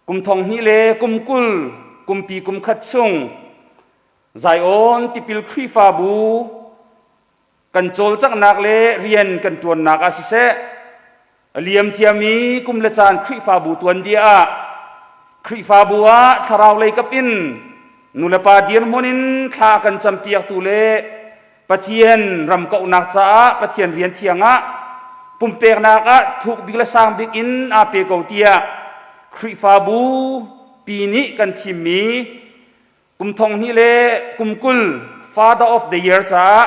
Kum thong hnih le kum 20 kumpi kum khat chung Zion tipil Khrihfabu kan cawlcanghnak le rian kan ṭuannak ah siseh, a liam ciami kum le caan Khrihfabu tuanbia ah Khrihfabu ah thlarau lei kap in nulepa dirhmun in thla kan campiaktu le Pathian ram kauhnak caah Pathian rian thiang ah pumpeknak ah thuk bik le sang bik in aa pe ko tiah Khrihfabu pi nih kan thimmi kum thong hnih le kum 20 Father of the Year caah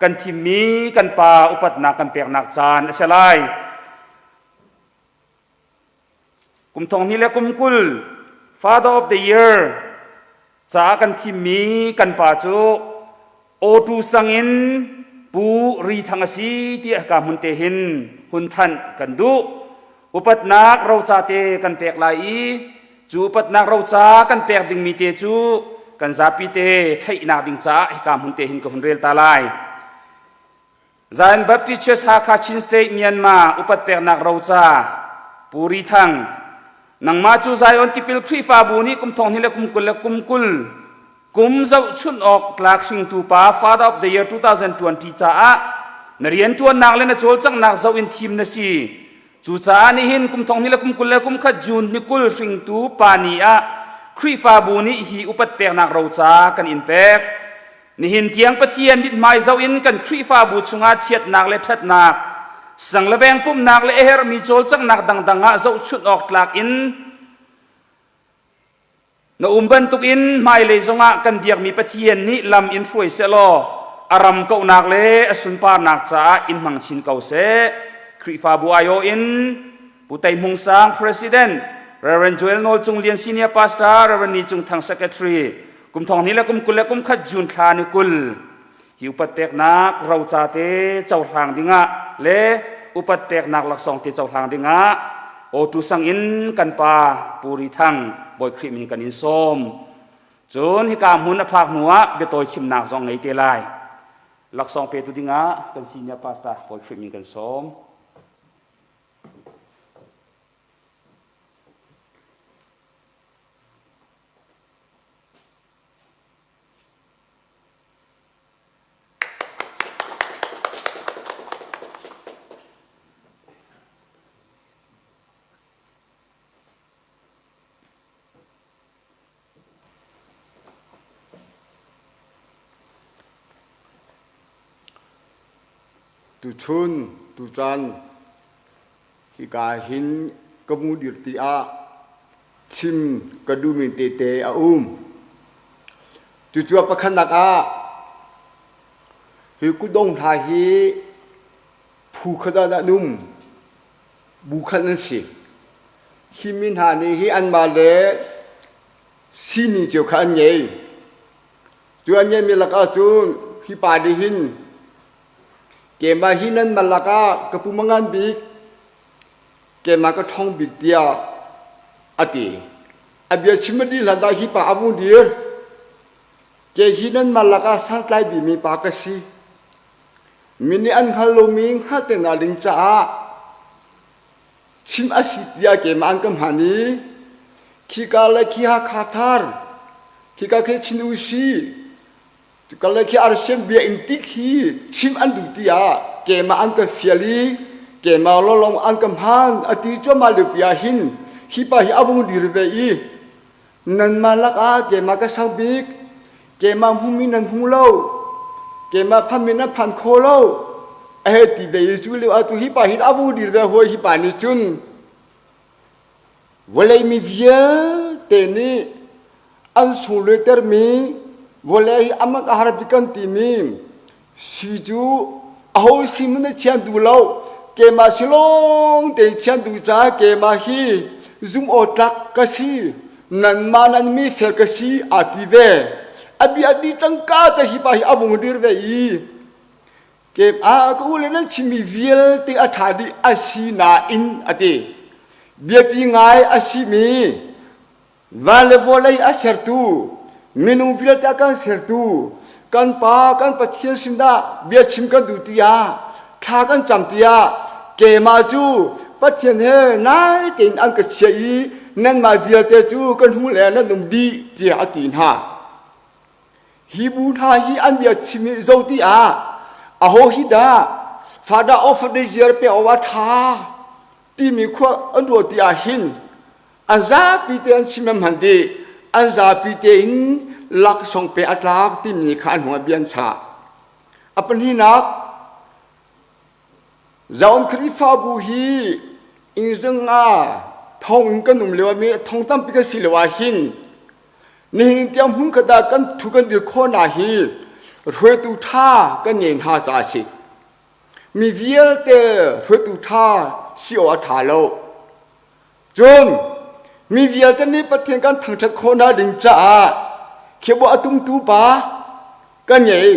kan thimmi kan pa upatnak kan peknak caan a si lai. Kum thong hnih le kum 20 Father of the Year caah kan thimmi kan pa cu Awtu sang in Pu Ri Thang a si tiah ka hmun te hin hun thanh kan duh. Upatnak roca te kan pek lai i cu upatnak roca kan pek dingmi te cu kan zapi te theihnak ding caah hika hmun te hin ka hun rel ta lai. Zion Baptist Church Hakha Chin State Myanmar upat peknak roca Pu Ri Thang nangmah cu Zion tipil Khrihfabu nih kum thong hnih le kum 20 le kum 20 kum zohchunh awk tlak hringtu pa Father of the Year 2020 caah na rianṭuannak le na cawlcanghnak zoh in thim na si. Cucaah nihin kum thong hnih le kum 20 le kum khat June ni 20 hringtu pa ni ah Khrihfabu nih hi upat peknak roca kan in pek. Nihin tiang Pathian mithmai zoh in kan Khrihfabu chungah chiatnak le ṭhatnak, sang le veng pumhnak le a herhmi cawlcanghnak dangdang ah zohchunh awk tlak in na um bantukin hmailei zongah kan biakmi Pathian nih lam in hruai sehlaw a ram kauhnak le a sunparnak caah in hmang chin ko seh. Khrihfabu aiawh in Pu Tei Hmung Sang President, Reverend Joel Nawl Cung Lian Senior Pastor, Reverend Ni Cung Thang Secretary, kum thong hnih le kum 20 le kum khat June thla ni 20 hi upat peknak roca te cohlang dingah le upat peknak laksawng te cohlang dingah awtu sang in kan pa Pu Ri Thang Bawi Khrih min kan in sawm. Cun hika hmun a phak hnu ah biatawi chimnak zong ngei te lai. Laksawng petu dingah kan senior pastor Bawi Khrih min kan sawm. Tuchun, tucaan hika hin ka mu dir ti ah chim ka duhmi tete a um. Cucu pakhatnak ah hi kutdong hna hi phu khat ah an um, bu khat an si. Hi mi hna nih hi anmah le sining cio kha an ngei. Cu an ngeihmi lakah cun hi pa nih hin keimah hi nanmah lakah ka pum a ngan bik, keimah ka ṭhawng bik tiah a ti. A bia chim a dih hlan ah hi pa a vung dir. Kei hi nanmah lakah santlai bikmi pa ka si. Mi nih an hngal lomi hngalhternak ding caah chim a si tiah keimah an ka hman i khika le khi Hakha thar khika khi Chin Usi cuka le khi Arsian bia in ti khi chim an duh tiah keimah an ka fial i keimah lawlong an ka hman a ti cuahmah lio pi ah hin hi pa hi a vung dir ve i Nanmah lakah keimah ka sang bik, keimah hmumi nan hmu lo, keimah phanmi nan phan kho lo. A hei ti ve i cu lio ah cu hi pa hi a vu dir ve hawi hi pa nih cun vawlei mi vialte nih an sungluaitermi vawlei hi amak a har bik kan timi Si cu aho sin hmanh na chian duh lo. Keimah si lawng tein chian duh caah keimah hi zumh awk tlak ka si. Nanmah nan mi fel ka si aa ti ve. A bia a dih cangka te hi pa hi a vung dir ve i keimah ka u le nan chimmi vialte a ṭha dih a si nain a ti. Biapi ngai a simi Van le vawlei a sertu, minung vialte a kan sertu, kan Pa kan Pathian sinah biachim kan duh tiah thla kan cam tiah keimah cu Pathian he nai tein an ka chiah i nanmah vialte cu kan hung le nan um dih tiah a ti hna. Hi bu hna hi an bia chim i zo ti ah aho hi dah Father of the Year pe awk a ṭha timi khua an ruah ti ah hin an zapi te an chim hman dih an zapi tein laksawng pe a tlak timi kha an hung bia an chah. A pahnihnak Zion Khrihfabu hi innzung ah thong in kan um lio mi thong tampi kan si lio ah hin nihin tiang hmun khat ah kan thu kan dir khawhnak hi hruaitu ṭha kan ngei hna caah a si. Mi vialte hruaitu ṭha si awk a ṭha lo. Cun mi vialte nih Pathian kan thangṭhat khawhnak ding caah khiabu a tumtu pa kan ngei.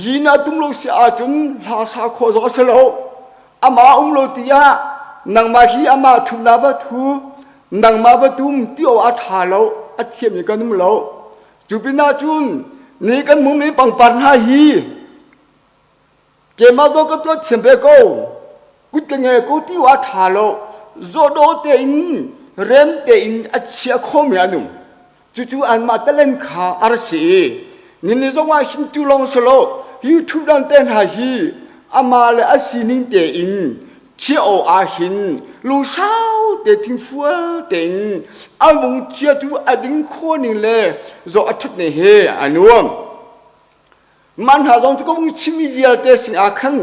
Hi na tum lo si ahcun hla sa khawh zong a si lo. Amah um lo tiah nangmah hi amah ṭhutnak va ṭhu, nangmah va tum ti awk a ṭha lo, a thiammi kan um lo. Cu pinah cun ni kan hmumi pangpar hna hi Keimah dawh ka tuah thiam ve ko. Kut ka ngei ko ti a ṭha lo. Zawdawh tein rem tein a chia khomi an um. Cucu anmah talent kha a ra si i nini zong ah hin cu lawng si lo hi ṭhutdan te hna hi amah le a sining tein chia awk ah hin lungsau te thingfual tein a vung chia cu a ding khawh ning le zawh a ṭhat ning he a nuam. Mah hna zong cu ka vung chimmi vialte sinah khan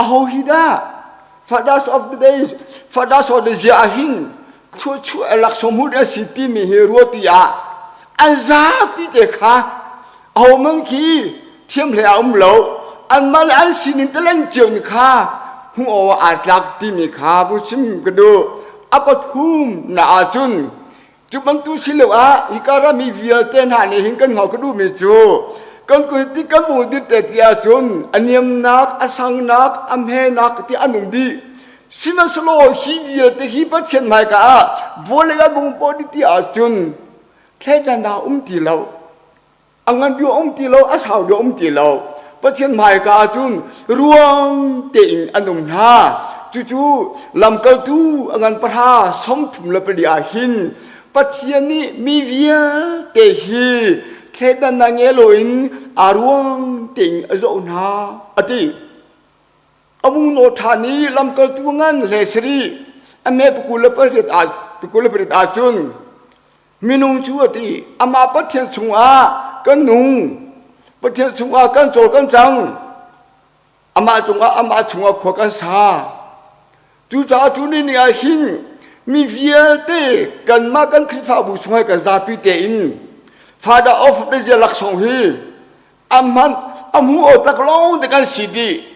aho hi dah fathers of the day fathers of the year ah hin thluachuah laksawng hmuh a si timi hi ruah ti ah an zapi te kha aho man khi thiam hlei a um lo anmah le an sining talent cio ni kha hmuh awk aa tlak timi kha vung chim ka duh a pathum na ahcun Cu bantuk si lo ah hika rami vialte hna nih hin kan hngalh ka duhmi cu kan kut kan bu dit te ti ahcun a niamnak, a sangnak, a hmenak ti an um dih. Sihmanhsehlaw hi vialte hi Pathian hmaika ah vawlei ah bung paw dih ti ahcun thleidannak um ti lo. A ngan deuh a um ti lo, a sau deuh a um ti lo. Pathian hmaika ah cun ruang tein an um hna. Cucu lamkaltu a ngan pahra 34 ah hin Pathian nih mi vialte hi thleidannak nge loin aa ruang tein a zoh hna a ti. A mungnaw ṭhan i lamkaltu ngan hle sarih a me pakul le pariat ah pakul le pariat ahcun Minung cu a ti, amah Pathian chungah kan nung, Pathian chungah kan cawl kan cang, amah cungah amah chungah khua kan sa. Cucaah cu ni ni ah hin mi vialte kanmah kan Khrihfabu chungah kan zapi tein Father of the Year laksawng hi a hman a hmu aw tak lawng te kan si dih.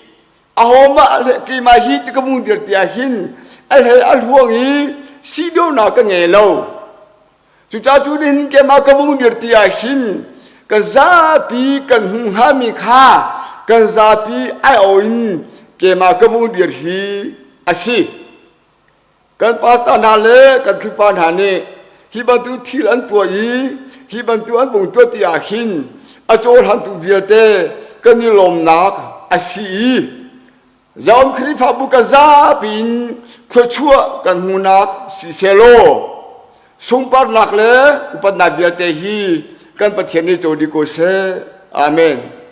Ahohmah le keimah hi ti ka vung dir ti ah hin a hlei a hluang i si deuhnak ka ngei lo. Cucaah cu nihin keimah ka vung dir ti ah hin kan zapi kan hmuh hngami kha kan zapi ai-awh in keimah ka vung dir hi a si. Kan pastor hna le kan Khrihfa hna nih hi bantuk thil an tuah i hi bantuk an vung tuah ti ah hin a cohlantu vialte kan i lawmnak a si i Zion Khrihfabu kan zapi in thluachuah kan hmuhnak si sehlaw sungparnak le upatnak vialte hi kan Pathian nih co dih ko seh. Amen.